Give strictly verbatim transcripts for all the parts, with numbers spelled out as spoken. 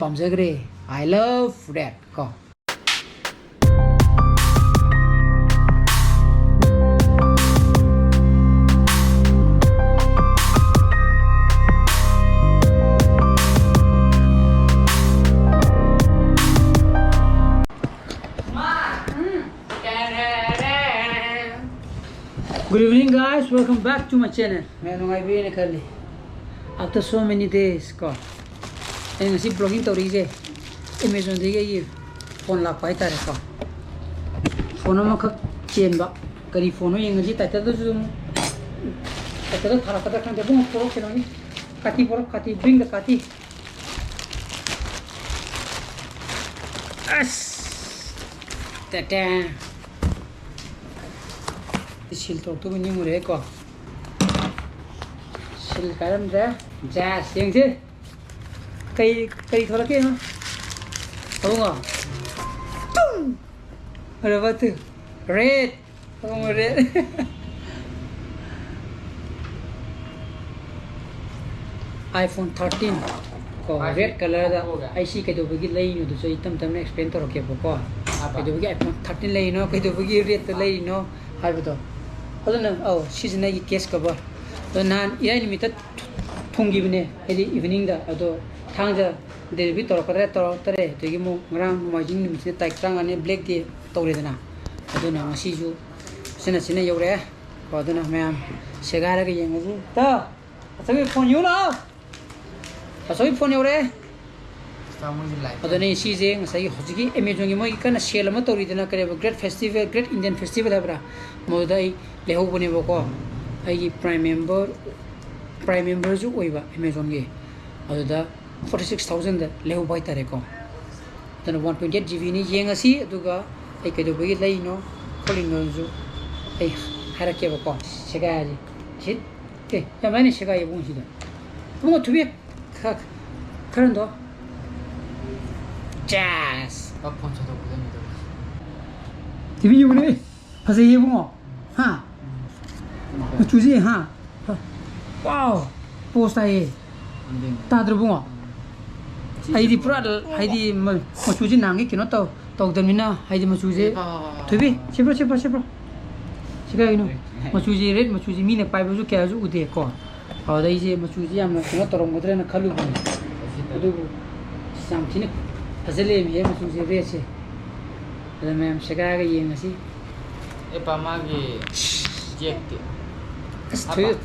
ꯄꯥꯝꯖꯈ꯭ꯔꯦ꯫ I love red ꯀꯣ꯫ Good evening, guys, welcome back to my channel. ꯃꯌꯥꯝ ꯅꯨꯡꯉꯥꯏꯕꯤꯔꯦꯅ ꯈꯜꯂꯤ꯫ After so many days ꯀꯣ, ꯑꯩꯅ ꯉꯁꯤ vlogging ꯇꯧꯔꯛꯏꯁꯦ Amazonꯗꯒꯤ ꯑꯩꯒꯤ phone ꯂꯥꯛꯄ ꯍꯥꯏꯇꯥꯔꯦꯀꯣ꯫ Phone ꯑꯃꯈꯛ ꯆꯦꯟꯕ꯫ ꯀꯔꯤ phoneꯅꯣ ꯌꯦꯡꯉꯁꯤ꯫ Titleꯗꯁꯨ ꯑꯗꯨꯝ, titleꯗ ꯊꯥꯔꯛꯀꯗ꯭ꯔꯥ ꯈꯪꯗꯦ꯫ ꯏꯕꯨꯡꯉꯣ, ꯄꯣꯔꯛ ꯀꯩꯅꯣꯅꯤ꯫ ꯀꯥꯇꯤ ꯄꯣꯔꯛ, ꯀꯥꯇꯤ, bring the ꯀꯥꯇꯤ꯫ ꯑꯁ! ꯇꯦ ꯇꯦ꯫ Seal ꯇꯧꯔꯛꯇꯧꯕ ꯅꯤꯡꯉꯨꯔꯦꯀꯣ꯫ Seal ꯀꯥꯏꯔꯝꯗ꯭ꯔꯦ꯫ Just ꯌꯦꯡꯁꯤ꯫ ꯀꯩ, ꯀꯩ ꯊꯣꯛꯂꯛꯀꯦ ꯌꯦꯡꯉꯣ꯫ ꯑꯕꯨꯡꯉꯣ꯫ ꯇꯨꯝ! ꯐꯔꯕ ꯇꯨ? Red! ꯑꯕꯨꯡꯉꯣ, red꯫ iPhone thirteen ꯀꯣ, red colourꯗ꯫ ꯑꯩ ꯁꯤ ꯀꯩꯗꯧꯕꯒꯤ ꯂꯩꯔꯤꯅꯣꯗꯨꯁꯨ ꯑꯩ ꯇꯞ ꯇꯞꯅ explain ꯇꯧꯔꯛꯀꯦꯕꯀꯣ꯫ ꯀꯩꯗꯧꯕꯒꯤ iPhone thirteen ꯂꯩꯔꯤꯅꯣ, ꯀꯩꯗꯧꯕꯒꯤ redꯇ ꯂꯩꯔꯤꯅꯣ ꯍꯥꯏꯕꯗꯣ꯫ ꯑꯗꯨꯅ, ꯑꯧ, ꯁꯤꯁꯤꯅ ꯑꯩꯒꯤ case cover꯫ ꯑꯗꯣ ꯅꯍꯥꯟ ꯏꯔꯥꯏ ꯅꯨꯃꯤꯠꯇ ꯊꯨꯡꯈꯤꯕꯅꯦ, ꯍꯥꯏꯗꯤ eveningꯗ꯫ ꯑꯗꯣ ꯊꯥꯡꯖ delivery ꯇꯧꯔꯛꯀꯗ꯭ꯔꯥ ꯇꯧꯔꯛꯇꯔꯦ꯫ ꯑꯗꯒꯤ ꯑꯃꯨꯛ ꯉꯔꯥꯡ ꯅꯣꯡꯃꯥꯏꯖꯤꯡ ꯅꯨꯃꯤꯠꯁꯤꯅ ꯇꯥꯔꯤꯛ ꯇꯔꯥꯃꯉꯥꯅꯤ, black day ꯇꯧꯔꯦꯗꯅ꯫ ꯑꯗꯨꯅ ꯉꯁꯤꯁꯨ ꯎꯆꯤꯟ ꯅꯥꯆꯤꯟꯅ ꯌꯧꯔꯛꯑꯦ꯫ ꯀꯣ, ꯑꯗꯨꯅ ꯃꯌꯥꯝ ꯁꯦꯒꯥꯏꯔꯒ ꯌꯦꯡꯉꯁꯤ꯫ ꯇꯥ, ꯑꯆꯧꯕꯤ phone ꯌꯦꯡꯉꯨ ꯂꯥꯛꯑꯣ꯫ ꯑꯆꯧꯕꯤ phone ꯌꯧꯔꯛꯑꯦ꯫ ꯑꯗꯨꯅ ꯁꯤꯁꯦ ꯉꯁꯥꯏꯒꯤ ꯍꯧꯖꯤꯛꯀꯤ Amazonꯒꯤ ꯃꯣꯏꯒꯤ ꯀꯟꯅ sale ꯑꯃ ꯇꯧꯔꯤꯗꯅ, ꯀꯔꯤꯕ, Great Festival, Great Indian Festival ꯍꯥꯏꯕ꯭ꯔꯥ? ꯃꯗꯨꯗ ꯑꯩ ꯂꯩꯍꯧꯕꯅꯦꯕꯀꯣ꯫ ꯑꯩꯒꯤ Prime member, Prime memberꯁꯨ ꯑꯣꯏꯕ Amazonꯒꯤ꯫ ꯑꯗꯨꯗ forty six thousandꯗ ꯂꯩꯍꯧꯕ ꯍꯥꯏꯇꯥꯔꯦꯀꯣ꯫ ꯑꯗꯨꯅ one twenty eight GBꯅꯤ꯫ ꯌꯦꯡꯉꯁꯤ, ꯑꯗꯨꯒ ꯑꯩ ꯀꯩꯗꯧꯕꯒꯤ ꯂꯩꯔꯤꯅꯣ ꯈꯣꯠꯂꯤꯅꯣꯁꯨ ꯑꯩ ꯍꯥꯏꯔꯛꯀꯦꯕꯀꯣ꯫ ꯁꯦꯒꯥꯏꯔꯁꯤ꯫ ꯁꯤꯠ꯫ ꯑꯦ, ꯌꯥꯝ ꯂꯥꯏꯅ ꯁꯦꯒꯥꯏꯌꯦ ꯏꯕꯨꯡꯉꯣ ꯁꯤꯗ꯫ ꯏꯕꯨꯡꯉꯣ, ꯊꯨꯕꯤ꯫ ꯈ-, ꯈꯔ ꯍꯟꯗꯣ꯫ ꯆꯥꯁ꯫ ꯄꯥꯛ phone ꯁꯠꯇꯣꯛꯄꯗ ꯃꯤꯗꯣ꯫ ꯇꯤꯚꯤ ꯌꯦꯡꯉꯨꯅꯦ꯫ ꯐꯖꯩꯌꯦ ꯏꯕꯨꯡꯉꯣ꯫ ꯍꯥ? ꯃꯆꯨꯁꯦ, ꯍꯥ? Wow! Pose ꯇꯥꯏꯌꯦ꯫ ꯑꯗꯨꯅꯤ꯫ ꯇꯥꯗ꯭ꯔꯣ ꯏꯕꯨꯡꯉꯣ? ꯑꯩꯗꯤ ꯄꯨꯔꯥ ꯍꯥꯏꯗꯤ ꯃ- ꯃꯆꯨꯁꯦ ꯅꯍꯥꯟꯒꯩ ꯀꯩꯅꯣ ꯇꯧ ꯇꯧꯗꯕꯅꯤꯅ ꯍꯥꯏꯗꯤ ꯃꯆꯨꯁꯦ꯫ ꯊꯣꯏꯕꯤ, ꯁꯤꯕ꯭ꯔꯣ, ꯁꯤꯕ꯭ꯔꯣ, ꯁꯤꯕ꯭ꯔꯣ? ꯁꯤ ꯀꯩꯒꯤꯅꯣ? ꯃꯆꯨꯁꯦ ꯔꯦꯠ ꯃꯆꯨꯁꯦ ꯃꯤꯅ ꯄꯥꯏꯕꯁꯨ ꯀꯌꯥꯁꯨ ꯎꯗꯦꯀꯣ꯫ ꯑꯗꯨꯗ ꯑꯩꯁꯦ ꯃꯆꯨꯁꯦ ꯌꯥꯝꯅ ꯀꯩꯅꯣ ꯇꯧꯔꯝꯒꯗ꯭ꯔꯅ ꯈꯜꯂꯨꯕꯅꯦ꯫ ꯑꯗꯨꯕꯨ ꯌꯥꯝ ꯊꯤꯅ ꯐꯖ ꯂꯩꯔꯝꯃꯦ ꯃꯆꯨꯁꯦ ꯔꯦꯠꯁꯦ꯫ ꯑꯗ ꯃꯌꯥꯝ ꯁꯦꯒꯥꯏꯔꯒ ꯌꯦꯡꯉꯁꯤ꯫ ꯑꯦꯄꯥ ꯃꯥꯒꯤ ꯖꯦꯛꯇꯤ꯫ ꯑꯁ ꯊꯣꯏ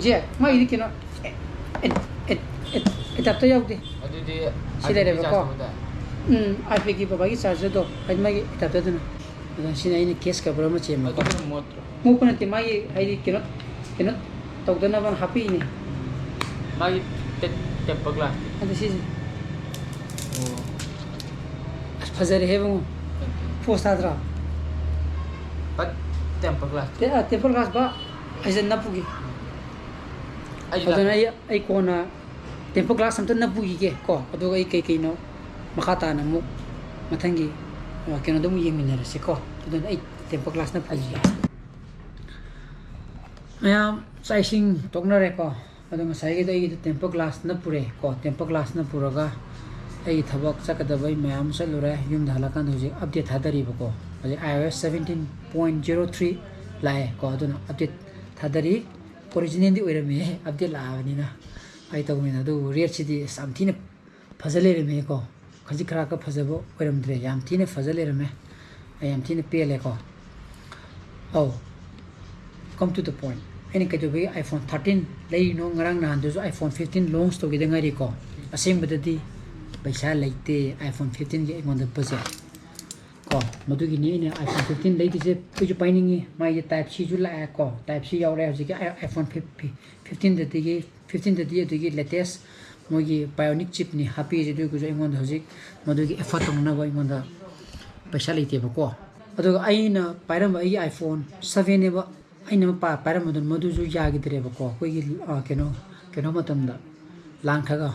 ꯖꯦꯛ ꯃꯥꯒꯤꯗꯤ ꯀꯩꯅꯣ ꯑꯦ- ꯑꯦ- ꯑꯦ- ꯑꯦ- ꯑꯦꯗꯥꯞꯇꯔ ꯌꯥꯎꯗꯦ꯫ ꯑꯗꯨꯗꯤ ꯁꯤ ꯂꯩꯔꯦꯕꯀꯣ꯫ ꯎꯝ, ꯑꯥꯏꯄꯦꯗꯀꯤ ꯕꯕꯥꯒꯤ ꯆꯥꯔꯖꯔꯗꯣ ꯍꯥꯏꯗꯤ ꯃꯥꯒꯤ ꯑꯦꯗꯥꯞꯇꯔꯗꯨꯅ꯫ ꯑꯗꯣ ꯁꯤꯅ ꯑꯩꯅ ꯀꯦꯁ ꯀꯕꯔ ꯑꯃ ꯆꯦꯟꯕꯀꯣ꯫ ꯑꯗꯨꯅ ꯃꯣꯠꯇ꯭ꯔꯣ? ꯃꯣꯠꯄ ꯅꯠꯇꯦ, ꯃꯥꯒꯤ ꯍꯥꯏꯗꯤ ꯀꯩꯅꯣ ꯀꯩꯅꯣ ꯇꯧꯗꯅꯕ ꯍꯥꯞꯄꯛꯏꯅꯦ꯫ ꯃꯥꯒꯤ ꯇꯦꯝꯄꯔ ꯒ꯭ꯂꯥꯁꯇꯤ꯫ ꯑꯗꯣ ꯁꯤꯁꯦ ꯑꯣ꯫ ꯑꯁ ꯐꯖꯔꯦꯍꯦ ꯏꯕꯨꯡꯉꯣ꯫ ꯄꯣꯁ ꯇꯥꯗ꯭ꯔꯣ? ꯕꯠ ꯇꯦꯝꯄꯔ ꯒ꯭ꯂꯥꯁꯇꯤ꯫ ꯇꯦ- ꯑ, ꯇꯦꯝꯄꯔ ꯒ꯭ꯂꯥꯁ ꯕꯥ ꯑꯩꯁꯦ ꯅꯞꯄꯨꯒꯦ꯫ ꯑꯩ ꯑꯗꯨꯅ ꯑꯩ ꯑꯩ ꯀꯣꯟꯅ ꯇꯦꯝꯄꯔ ꯒ꯭ꯂꯥꯁ ꯑꯝꯇ ꯅꯞꯄꯨꯈꯤꯒꯦ ꯀꯣ, ꯑꯗꯨꯒ ꯑꯩ ꯀꯩ ꯀꯩꯅꯣ ꯃꯈꯥ ꯇꯥꯅ ꯑꯃꯨꯛ ꯃꯊꯪꯒꯤ ꯑ, ꯀꯩꯅꯣꯗ ꯑꯃꯨꯛ ꯌꯦꯡꯃꯤꯟꯅꯔꯁꯤ ꯀꯣ꯫ ꯑꯗꯨꯅ ꯑꯩ ꯇꯦꯝꯄꯔ ꯒ꯭ꯂꯥꯁ ꯅꯞꯄꯨꯈꯤꯒꯦ꯫ ꯃꯌꯥꯝ ꯆꯥꯛ ꯏꯁꯤꯡ ꯇꯣꯛꯅꯔꯦꯀꯣ꯫ ꯑꯗꯣ ꯉꯁꯥꯏꯒꯤꯗꯣ ꯑꯩꯒꯤꯗꯣ ꯇꯦꯝꯄꯔ ꯒ꯭ꯂꯥꯁꯅ ꯄꯨꯔꯦꯀꯣ꯫ ꯇꯦꯝꯄꯔ ꯒ꯭ꯂꯥꯁꯅ ꯄꯨꯔꯒ ꯑꯩꯒꯤ ꯊꯕꯛ ꯆꯠꯀꯗꯕ ꯑꯩ ꯃꯌꯥꯝ ꯑꯃ ꯆꯠꯂꯨꯔꯦ꯫ ꯌꯨꯝꯗ ꯍꯜꯂꯛꯀꯥꯟꯗ ꯍꯧꯖꯤꯛ ꯑꯞꯗꯦꯠ ꯊꯥꯗꯔꯤꯕꯀꯣ꯫ ꯍꯧꯖꯤꯛ iOS seventeen point zero three ꯂꯥꯛꯑꯦꯀꯣ꯫ ꯑꯗꯨꯅ ꯑꯞꯗꯦꯠ ꯊꯥꯗꯔꯤ꯫ ꯑꯣꯔꯤꯖꯤꯅꯦꯜꯗꯤ ꯑꯣꯏꯔꯝꯃꯦ, ꯑꯞꯗꯦꯠ ꯂꯥꯛꯑꯕꯅꯤꯅ꯫ ꯑꯩ ꯇꯧꯕꯅꯤꯅ ꯑꯗꯨꯕꯨ ꯔꯦꯠꯁꯤꯗꯤ ꯑꯁ ꯌꯥꯝ ꯊꯤꯅ ꯐꯖ ꯂꯩꯔꯝꯃꯦꯀꯣ꯫ ꯈꯖꯤꯛ ꯈꯔꯥꯛꯀ ꯐꯖꯕ ꯑꯣꯏꯔꯝꯗ꯭ꯔꯦ, ꯌꯥꯝ ꯊꯤꯅ ꯐꯖ ꯂꯩꯔꯝꯃꯦ꯫ ꯑꯩ ꯌꯥꯝ ꯊꯤꯅ ꯄꯦꯜꯂꯦꯀꯣ꯫ ꯑꯧ, come to the point꯫ ꯑꯩꯅ ꯀꯩꯗꯧꯕꯒꯤ iPhone thirteen ꯂꯩꯔꯤꯅꯣ? ꯉꯔꯥꯡ ꯅꯍꯥꯟꯗꯁꯨ iPhone fifteen launch ꯇꯧꯈꯤꯗ ꯉꯥꯏꯔꯤꯀꯣ꯫ ꯑꯁꯦꯡꯕꯗꯗꯤ ꯄꯩꯁꯥ ꯂꯩꯇꯦ iPhone fifteenꯒꯤ ꯑꯩꯉꯣꯟꯗ ꯕꯖꯦꯠ ꯀꯣ꯫ ꯃꯗꯨꯒꯤꯅꯤ ꯑꯩꯅ iPhone fifteen ꯂꯩꯗꯣꯏꯁꯦ꯫ ꯑꯩꯁꯨ ꯄꯥꯏꯅꯤꯡꯉꯤ꯫ ꯃꯥꯒꯤ Type Cꯁꯨ ꯂꯥꯛꯑꯦꯀꯣ, Type C ꯌꯥꯎꯔꯦ ꯍꯧꯖꯤꯛꯀꯤ iPhone fifteenꯗꯗꯤ꯫ Fifteenꯗꯗꯤ ꯑꯗꯨꯒꯤ latest ꯃꯣꯏꯒꯤ Bionic chipꯅꯤ ꯍꯥꯞꯄꯤꯁꯦ꯫ ꯑꯗꯨꯒꯤꯁꯨ ꯑꯩꯉꯣꯟꯗ ꯍꯧꯖꯤꯛ ꯃꯗꯨꯒꯤ afford ꯇꯧꯅꯕ ꯑꯩꯉꯣꯟꯗ ꯄꯩꯁꯥ ꯂꯩꯇꯦꯕꯀꯣ꯫ ꯑꯗꯨꯒ ꯑꯩꯅ ꯄꯥꯏꯔꯝꯕ ꯑꯩꯒꯤ iPhone sevenꯅꯦꯕ, ꯑꯩꯅ ꯑꯃ ꯄꯥ- ꯄꯥꯏꯔꯝꯕꯗꯨꯅ ꯃꯗꯨꯁꯨ ꯌꯥꯈꯤꯗ꯭ꯔꯦꯕꯀꯣ꯫ ꯑꯩꯈꯣꯏꯒꯤ ꯑ, ꯀꯩꯅꯣ ꯀꯩꯅꯣ ꯃꯇꯝꯗ ꯂꯥꯟ ꯈꯔ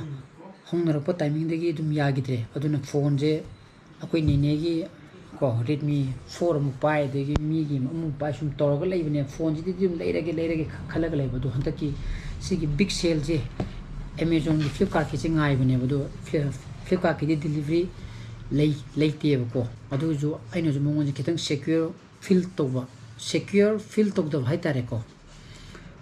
ꯍꯧꯅꯔꯛꯄ timingꯗꯒꯤ ꯑꯗꯨꯝ ꯌꯥꯈꯤꯗ꯭ꯔꯦ꯫ ꯑꯗꯨꯅ phoneꯁꯦ ꯑꯩꯈꯣꯏ ꯅꯦꯅꯦꯒꯤ ꯀꯣ Redmi four ꯑꯃꯨꯛ ꯄꯥꯏ, ꯑꯗꯒꯤ ꯃꯤꯒꯤ ꯑꯃꯨꯛ ꯄꯥꯏ, ꯁꯨꯝ ꯇꯧꯔꯒ ꯂꯩꯕꯅꯦ꯫ Phoneꯁꯤꯗꯤ ꯑꯗꯨꯝ ꯂꯩꯔꯒꯦ ꯂꯩꯔꯒꯦ ꯈꯜꯂꯒ ꯂꯩꯕ꯫ ꯑꯗꯣ ꯍꯟꯗꯛꯀꯤ ꯁꯤꯒꯤ big saleꯁꯦ ꯑꯦꯃꯦꯖꯣꯟꯒꯤ, ꯐ꯭ꯂꯤꯞꯀꯥꯔꯠꯀꯤꯁꯦ ꯉꯥꯏꯕꯅꯦꯕ, ꯑꯗꯣ ꯐ꯭ꯂꯤꯞꯀꯥꯔꯠꯀꯤꯗꯤ ꯗꯤꯂꯤꯚꯔꯤ ꯂꯩ ꯂꯩꯇꯦꯕꯀꯣ꯫ ꯑꯗꯨꯁꯨ ꯑꯩꯅꯁꯨ ꯃꯉꯣꯟꯁꯦ ꯈꯤꯇꯪ ꯁꯦꯀ꯭ꯌꯣꯔ ꯐꯤꯜ ꯇꯧꯕ, ꯁꯦꯀ꯭ꯌꯣꯔ ꯐꯤꯜ ꯇꯧꯗꯕ ꯍꯥꯏꯇꯥꯔꯦꯀꯣ꯫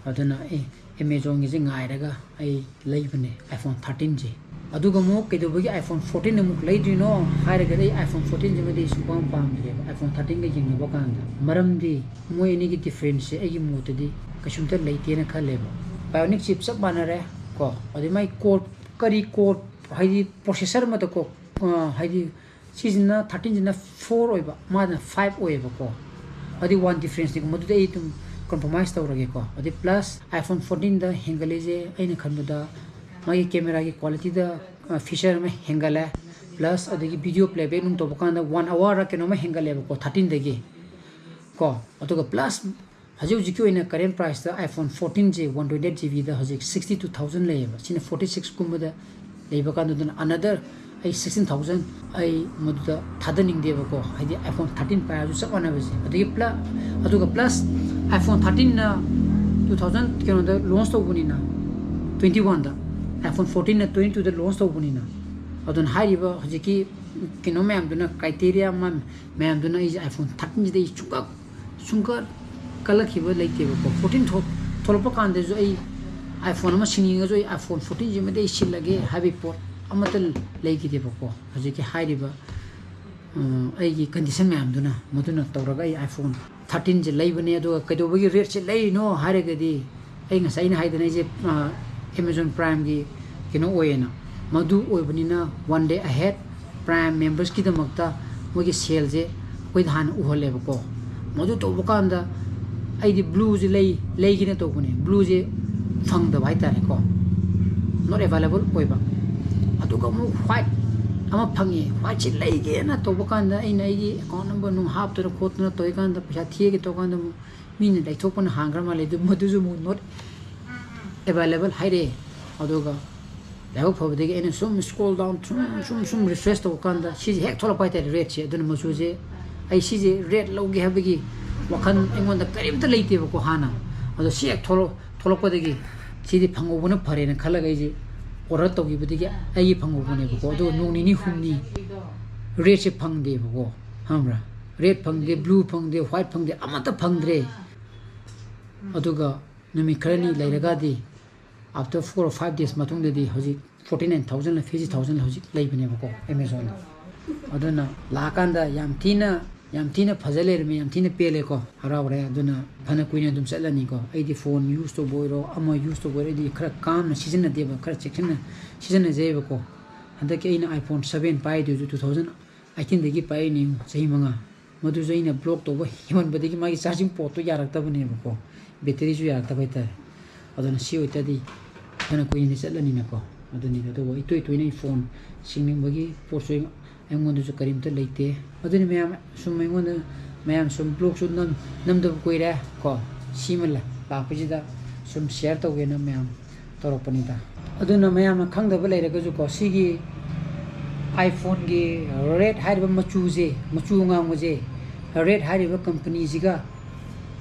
ꯑꯗꯨꯅ ꯑꯩ ꯑꯦꯃꯦꯖꯣꯟꯒꯤꯁꯦ ꯉꯥꯏꯔꯒ ꯑꯩ ꯂꯩꯕꯅꯦ iPhone thirteenꯁꯦ꯫ ꯑꯗꯨꯒ ꯑꯃꯨꯛ ꯀꯩꯗꯧꯕꯒꯤ iPhone fourteen ꯑꯃꯨꯛ ꯂꯩꯗꯣꯏꯅꯣ ꯍꯥꯏꯔꯒꯗꯤ, ꯑꯩ iPhone fourteenꯁꯤꯃꯗꯤ ꯑꯩ ꯁꯨꯡꯄꯥꯝ ꯄꯥꯝꯗ꯭ꯔꯦꯕ iPhone thirteenꯒ ꯌꯦꯡꯅꯕ ꯀꯥꯟꯗ꯫ ꯃꯔꯝꯗꯤ ꯃꯣꯏ ꯑꯅꯤꯒꯤ ꯗꯤꯐ꯭ꯔꯦꯟꯁꯁꯦ ꯑꯩꯒꯤ ꯃꯣꯠꯇꯗꯤ ꯀꯩꯁꯨꯝꯇ ꯂꯩꯇꯦꯅ ꯈꯜꯂꯦꯕ꯫ Bionic chip ꯆꯞ ꯃꯥꯟꯅꯔꯦ ꯀꯣ, ꯑꯗꯩ ꯃꯥꯏ core, ꯀꯔꯤ core, ꯍꯥꯏꯗꯤ processor ꯑꯃꯗ ꯀꯣ, ꯑ, ꯍꯥꯏꯗꯤ ꯁꯤꯁꯤꯅ, thirteenꯁꯤꯅ four ꯑꯣꯏꯕ, ꯃꯥꯅ five ꯑꯣꯏꯌꯦꯕꯀꯣ꯫ ꯑꯗꯨꯗꯤ one differenceꯅꯤꯀꯣ, ꯃꯗꯨꯗꯤ ꯑꯩ ꯑꯗꯨꯝ compromise ꯇꯧꯔꯒꯦꯀꯣ꯫ ꯑꯗꯩ plus iPhone fourteenꯗ ꯍꯦꯟꯒꯠꯂꯤꯁꯦ ꯑꯩꯅ ꯈꯟꯕꯗ ꯃꯥꯒꯤ cameraꯒꯤ qualityꯗ, ꯑ, feature ꯑꯃ ꯍꯦꯟꯒꯠꯂꯦ, plus ꯑꯗꯒꯤ video playback ꯅꯨꯡ ꯇꯧꯕ ꯀꯥꯟꯗ one hourꯔ ꯀꯩꯅꯣꯝꯃ ꯍꯦꯟꯒꯠꯂꯦꯕꯀꯣ, thirteenꯗꯒꯤ ꯀꯣ꯫ ꯑꯗꯨꯒ plus ꯍꯧꯖꯤꯛ ꯍꯧꯖꯤꯛꯀꯤ ꯑꯣꯏꯅ current priceꯇ iPhone fourteenꯁꯦ one twenty-eight GBꯗ ꯍꯧꯖꯤꯛ sixty-two thousand ꯂꯩꯌꯦꯕ꯫ ꯁꯤꯅ forty six ꯀꯨꯝꯕꯗ ꯂꯩꯕ ꯀꯥꯟꯗꯨꯗꯅ another ꯑꯩ sixteen thousand ꯑꯩ ꯃꯗꯨꯗ ꯊꯥꯗꯅꯤꯡꯗꯦꯕꯀꯣ, ꯍꯥꯏꯗꯤ iPhone thirteen ꯄꯥꯏꯔꯁꯨ ꯆꯞ ꯃꯥꯟꯅꯕꯁꯦ꯫ ꯑꯗꯒꯤ plus, ꯑꯗꯨꯒ plus iPhone thirteenꯅ two thousand ꯀꯩꯅꯣꯗ launch ꯇꯧꯕꯅꯤꯅ, twenty oneꯗ, iPhone fourteenꯅ twenty twoꯗ launch ꯇꯧꯕꯅꯤꯅ, ꯑꯗꯨꯅ ꯍꯥꯏꯔꯤꯕ ꯍꯧꯖꯤꯛꯀꯤ ꯀꯩꯅꯣ ꯃꯌꯥꯝꯗꯨꯅ, criteria ꯃꯌꯥꯝꯗꯨꯅ ꯑꯩꯁꯦ iPhone thirteenꯁꯤꯗ ꯑꯩ ꯁꯨꯡꯀꯛ ꯁꯨꯡꯀꯛ ꯀꯜꯂꯛꯈꯤꯕ ꯂꯩꯇꯦꯕꯀꯣ꯫ Fourteen ꯊꯣꯛ-, ꯊꯣꯛꯂꯛꯄ ꯀꯥꯟꯗꯁꯨ ꯑꯩ iPhone ꯑꯃ ꯁꯤꯟꯅꯤꯡꯉꯁꯨ ꯑꯩ iPhone fourteenꯁꯤꯃꯗꯤ ꯑꯩ ꯁꯤꯜꯂꯒꯦ ꯍꯥꯏꯕꯒꯤ ꯄꯣꯠ ꯑꯃꯠꯇ ꯂꯩꯈꯤꯗꯦꯕꯀꯣ꯫ ꯍꯧꯖꯤꯛꯀꯤ ꯍꯥꯏꯔꯤꯕ, ꯑ, ꯑꯩꯒꯤ condition ꯃꯌꯥꯝꯗꯨꯅ, ꯃꯗꯨꯅ ꯇꯧꯔꯒ ꯑꯩ iPhone thirteenꯁꯦ ꯂꯩꯕꯅꯦ꯫ ꯑꯗꯨꯒ ꯀꯩꯗꯧꯕꯒꯤ rateꯁꯦ ꯂꯩꯔꯤꯅꯣ ꯍꯥꯏꯔꯒꯗꯤ, ꯑꯩ ꯉꯁꯥꯏ ꯑꯩꯅ ꯍꯥꯏꯗꯅ ꯑꯩꯁꯦ, ꯑ, Amazon Primeꯒꯤ ꯀꯩꯅꯣ ꯑꯣꯏꯌꯦꯅ, ꯃꯗꯨ ꯑꯣꯏꯕꯅꯤꯅ one day ahead Prime membersꯀꯤꯗꯃꯛꯇ ꯃꯣꯏꯒꯤ saleꯁꯦ ꯑꯩꯈꯣꯏꯗ ꯍꯥꯟꯅ ꯎꯍꯜꯂꯦꯕꯀꯣ꯫ ꯃꯗꯨ ꯇꯧꯕ ꯀꯥꯟꯗ ꯑꯩꯗꯤ blueꯁꯦ ꯂꯩ, ꯂꯩꯒꯦꯅ ꯇꯧꯕꯅꯦ, blueꯁꯦ ꯐꯪꯗꯕ ꯍꯥꯏꯇꯥꯔꯦꯀꯣ, not available ꯑꯣꯏꯕ꯫ ꯑꯗꯨꯒ ꯑꯃꯨꯛ white ꯑꯃ ꯐꯪꯉꯦ, whiteꯁꯦ ꯂꯩꯒꯦꯅ ꯇꯧꯕ ꯀꯥꯟꯗ ꯑꯩꯅ ꯑꯩꯒꯤ account number ꯅꯨꯡ ꯍꯥꯞꯇꯅ ꯈꯣꯠꯇꯅ ꯇꯧꯔꯤꯀꯥꯟꯗ, ꯄꯩꯁꯥ ꯊꯤꯒꯦ ꯇꯧꯔꯀꯥꯟꯗ ꯑꯃꯨꯛ ꯃꯤꯅ ꯂꯩꯊꯣꯛꯄꯅ ꯍꯥꯟꯈ꯭ꯔ ꯃꯥꯜꯂꯦ, ꯑꯗꯨ ꯃꯗꯨꯁꯨ ꯑꯃꯨꯛ not available ꯍꯥꯏꯔꯛꯑꯦ꯫ ꯑꯗꯨꯒ ꯂꯥꯏꯕꯛ ꯐꯕꯗꯒꯤ ꯑꯩꯅ ꯁꯨꯝ scroll down, ꯁꯨꯝ, ꯁꯨꯝ, ꯁꯨꯝ refresh ꯇꯧꯕ ꯀꯥꯟꯗ ꯁꯤꯁꯦ ꯍꯦꯛ ꯊꯣꯛꯂꯛꯄ ꯍꯥꯏꯇꯥꯔꯦ, redꯁꯦ꯫ ꯑꯗꯨꯅ ꯃꯆꯨꯁꯦ, ꯑꯩ ꯁꯤꯁꯦ red ꯂꯧꯒꯦ ꯍꯥꯏꯕꯒꯤ ꯋꯥꯈꯜ ꯑꯩꯉꯣꯟꯗ ꯀꯔꯤꯝꯇ ꯂꯩꯇꯦꯕꯀꯣ ꯍꯥꯟꯅ꯫ ꯑꯗꯣ ꯁꯤ ꯍꯦꯛ ꯊꯣꯛꯂꯛ-, ꯊꯣꯛꯂꯛꯄꯗꯒꯤ ꯁꯤꯗꯤ ꯐꯪꯍꯧꯕꯅ ꯐꯔꯦꯅ ꯈꯜꯂꯒ ꯑꯩꯁꯦ order ꯇꯧꯈꯤꯕꯗꯒꯤ ꯑꯩꯒꯤ ꯐꯪꯍꯧꯕꯅꯦꯕꯀꯣ꯫ ꯑꯗꯨꯒ ꯅꯣꯡ ꯅꯤꯅꯤ ꯍꯨꯝꯅꯤ redꯁꯦ ꯐꯪꯗꯦꯕꯀꯣ, ꯈꯪꯕ꯭ꯔꯥ? Red ꯐꯪꯗꯦ, blue ꯐꯪꯗꯦ, white ꯐꯪꯗꯦ, ꯑꯃꯠꯇ ꯐꯪꯗ꯭ꯔꯦ꯫ ꯑꯗꯨꯒ ꯅꯨꯃꯤꯠ ꯈꯔꯅꯤ ꯂꯩꯔꯒꯗꯤ, after four or five days ꯃꯇꯨꯡꯗꯗꯤ ꯍꯧꯖꯤꯛ forty nine thousandꯂ fifty thousandꯂ ꯍꯧꯖꯤꯛ ꯂꯩꯕꯅꯦꯕꯀꯣ Amazonꯗ꯫ ꯑꯗꯨꯅ ꯂꯥꯛꯑꯀꯥꯟꯗ ꯌꯥꯝ ꯊꯤꯅ, ꯌꯥꯝ ꯊꯤꯅ ꯐꯖ ꯂꯩꯔꯝꯃꯦ, ꯌꯥꯝ ꯊꯤꯅ ꯄꯦꯜꯂꯦꯀꯣ, ꯍꯔꯥꯎꯔꯦ꯫ ꯑꯗꯨꯅ ꯐꯅ ꯀꯨꯏꯅ ꯑꯗꯨꯝ ꯆꯠꯂꯅꯤꯀꯣ꯫ ꯑꯩꯗꯤ phone use ꯇꯧꯕ ꯑꯣꯏꯔꯣ, ꯑꯃ use ꯇꯧꯕ ꯑꯣꯏꯔꯣ, ꯑꯩꯗꯤ ꯈꯔ calmꯅ ꯁꯤꯖꯤꯟꯅꯗꯦꯕ, ꯈꯔ ꯆꯦꯛꯁꯤꯟꯅ ꯁꯤꯖꯤꯟꯅꯖꯩꯑꯕꯀꯣ꯫ ꯍꯟꯗꯛꯀꯤ ꯑꯩꯅ iPhone seven ꯄꯥꯏꯗꯣꯏꯁꯨ two thousand eighteenꯗꯒꯤ ꯄꯥꯏꯔꯤꯅꯦ, ꯆꯍꯤ ꯃꯉꯥ꯫ ꯃꯗꯨꯁꯨ ꯑꯩꯅ block ꯇꯧꯕ ꯍꯦꯟꯃꯟꯕꯗꯒꯤ ꯃꯥꯒꯤ charging portꯇꯣ ꯌꯥꯔꯛꯇꯕꯅꯦꯕꯀꯣ, batteryꯁꯨ ꯌꯥꯔꯛꯇꯕ ꯍꯥꯏꯇꯥꯔꯦ꯫ ꯑꯗꯨꯅ ꯁꯤ ꯑꯣꯏꯇꯥꯔꯗꯤ ꯐꯅ ꯀꯨꯏꯅꯗꯤ ꯆꯠꯂꯅꯤꯅꯀꯣ꯫ ꯑꯗꯨꯅꯤꯗ꯫ ꯑꯗꯨꯕꯨ ꯑꯩ ꯇꯣꯏ ꯇꯣꯏꯅ ꯑꯩ phone ꯁꯤꯡꯅꯤꯡꯕꯒꯤ ꯄꯣꯠꯁꯨ ꯑꯩꯉꯣꯟꯗꯁꯨ ꯀꯔꯤꯝꯇ ꯂꯩꯇꯦ꯫ ꯑꯗꯨꯅꯤ ꯃꯌꯥꯝ ꯁꯨꯝ ꯑꯩꯉꯣꯟꯗ, ꯃꯌꯥꯝ ꯁꯨꯝ vlogꯁꯨ ꯅꯝ-, ꯅꯝꯗꯕ ꯀꯨꯏꯔꯦ ꯀꯣ꯫ ꯁꯤꯃ ꯂ-, ꯂꯥꯛꯄꯁꯤꯗ ꯁꯨꯝ share ꯇꯧꯒꯦꯅ ꯃꯌꯥꯝ ꯇꯧꯔꯛꯄꯅꯤꯗ꯫ ꯑꯗꯨꯅ ꯃꯌꯥꯝꯅ ꯈꯪꯗꯕ ꯂꯩꯔꯒꯁꯨꯀꯣ, ꯁꯤꯒꯤ iPhoneꯒꯤ Red ꯍꯥꯏꯔꯤꯕ ꯃꯆꯨꯁꯦ, ꯃꯆꯨ ꯑꯉꯥꯡꯕꯁꯦ, Red ꯍꯥꯏꯔꯤꯕ companyꯁꯤꯒ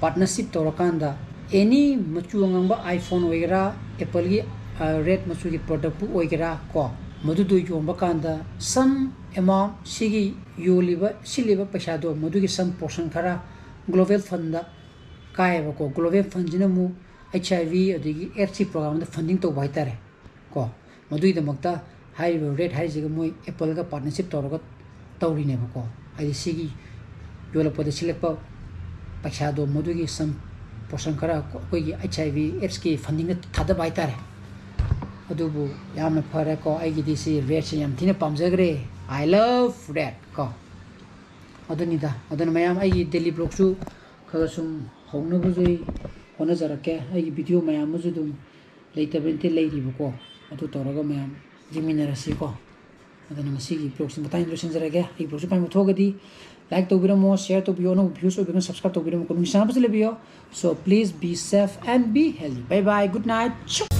partnership ꯇꯧꯔꯀꯥꯟꯗ, any ꯃꯆꯨ ꯑꯉꯥꯡꯕ iPhone ꯑꯣꯏꯒꯦꯔꯥ, Appleꯒꯤ, ꯑ, Red ꯃꯆꯨꯒꯤ productꯄꯨ ꯑꯣꯏꯒꯦꯔꯥ ꯀꯣ, ꯃꯗꯨꯗꯣ ꯌꯣꯟꯕ ꯀꯥꯟꯗ some amount, ꯁꯤꯒꯤ ꯌꯣꯜꯂꯤꯕ, ꯁꯤꯠꯂꯤꯕ ꯄꯩꯁꯥꯗꯣ, ꯃꯗꯨꯒꯤ some portion ꯈꯔ Global Fundꯗ ꯀꯥꯏꯌꯦꯕꯀꯣ꯫ Global Fundꯁꯤꯅ ꯑꯃꯨꯛ HIV ꯑꯗꯒꯤ AIDSꯀꯤ programꯗ funding ꯇꯧꯕ ꯍꯥꯏꯇꯥꯔꯦ ꯀꯣ꯫ ꯃꯗꯨꯒꯤꯗꯃꯛꯇ ꯍꯥꯏꯔꯤꯕ Red ꯍꯥꯏꯔꯤꯁꯤꯒ ꯃꯣꯏ Appleꯒ partnership ꯇꯧꯔꯒ ꯇꯧꯔꯤꯅꯦꯕꯀꯣ꯫ ꯍꯥꯏꯗꯤ ꯁꯤꯒꯤ ꯌꯣꯜꯂꯛꯄꯗ ꯁꯤꯜꯂꯛꯄ ꯄꯩꯁꯥꯗꯣ ꯃꯗꯨꯒꯤ some portion ꯈꯔ ꯑꯩꯈꯣꯏꯒꯤ HIV AIDSꯀꯤ fundingꯗ ꯊꯥꯗꯕ ꯍꯥꯏꯇꯥꯔꯦ꯫ ꯑꯗꯨꯕꯨ ꯌꯥꯝꯅ ꯐꯔꯦꯀꯣ, ꯑꯩꯒꯤꯗꯤ ꯁꯤ Redꯁꯦ ꯌꯥꯝ ꯊꯤꯅ ꯄꯥꯝꯖꯈ꯭ꯔꯦ꯫ I love Red ꯀꯣ꯫ ꯑꯗꯨꯅꯤꯗ꯫ ꯑꯗꯨꯅ ꯃꯌꯥꯝ ꯑꯩꯒꯤ daily vlogꯁꯨ ꯈꯔ ꯁꯨꯝ ꯍꯧꯅꯕꯁꯨ ꯑꯩ ꯍꯣꯠꯅꯖꯔꯛꯀꯦ꯫ ꯑꯩꯒꯤ video ꯃꯌꯥꯝ ꯑꯃꯁꯨ ꯑꯗꯨꯝ ꯂꯩꯇꯕ ꯅꯠꯇꯦ, ꯂꯩꯔꯤꯕꯀꯣ꯫ ꯑꯗꯨ ꯇꯧꯔꯒ ꯃꯌꯥꯝ ꯌꯦꯡꯃꯤꯟꯅꯔꯁꯤꯀꯣ꯫ ꯑꯗꯨꯅ ꯉꯁꯤꯒꯤ vlogꯁꯤ ꯃꯇꯥꯡꯁꯤꯗ ꯂꯣꯏꯁꯤꯟꯖꯔꯒꯦ꯫ ꯑꯩꯒꯤ vlogꯁꯤ ꯄꯥꯝꯕ ꯊꯣꯛꯑꯒꯗꯤ like ꯇꯧꯕꯤꯔꯝꯃꯣ, share ꯇꯧꯕꯤꯌꯣ, ꯑꯅꯧꯕ views ꯑꯣꯏꯕꯤꯔꯒꯅ subscribe ꯇꯧꯕꯤꯔꯝꯃꯣ, ꯅꯨꯡꯁꯤꯅꯕꯁꯨ ꯂꯩꯕꯤꯌꯣ꯫ So please be safe and be healthy. Bye bye, good night.